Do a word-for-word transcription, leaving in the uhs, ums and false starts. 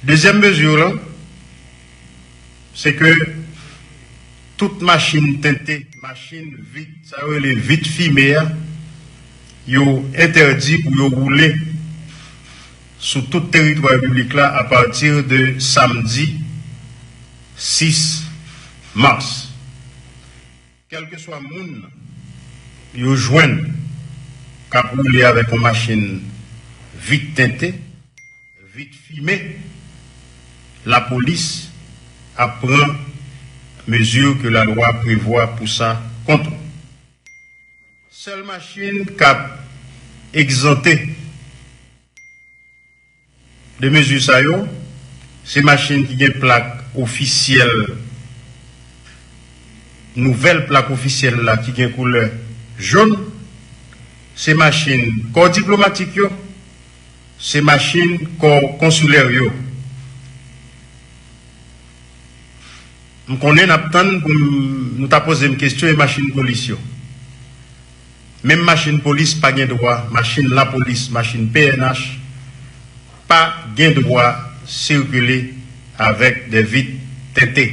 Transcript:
Dezyèm mezi lan, se ke tout machin tente, machin vit, sa yo rele vit fime a, yo entèdi pou yo woule sou tout teritwa piblik la apati de samdi sis mas. Kèlkeswa moun yo jwenn k ap woule avèk yon machin vit tente, vit fime, lapolis ap pran mezi ke lalwa prevwa pou sa kont ou. Sèl machin k ap egzante de mezi sa yo, se machin ki gen plak ofisyèl, nouvèl plak ofisyèl la ki gen koulè jòn, se machin kò diplomatik yo, se machin kò konsilè yo. M konnen n ap tann pou m, nou ta poze m kesyon e machin polis yo. Menm machin polis pa gen dwa, machin lapolis, machin P N H pa gen dwa sikile avèk de vit tente.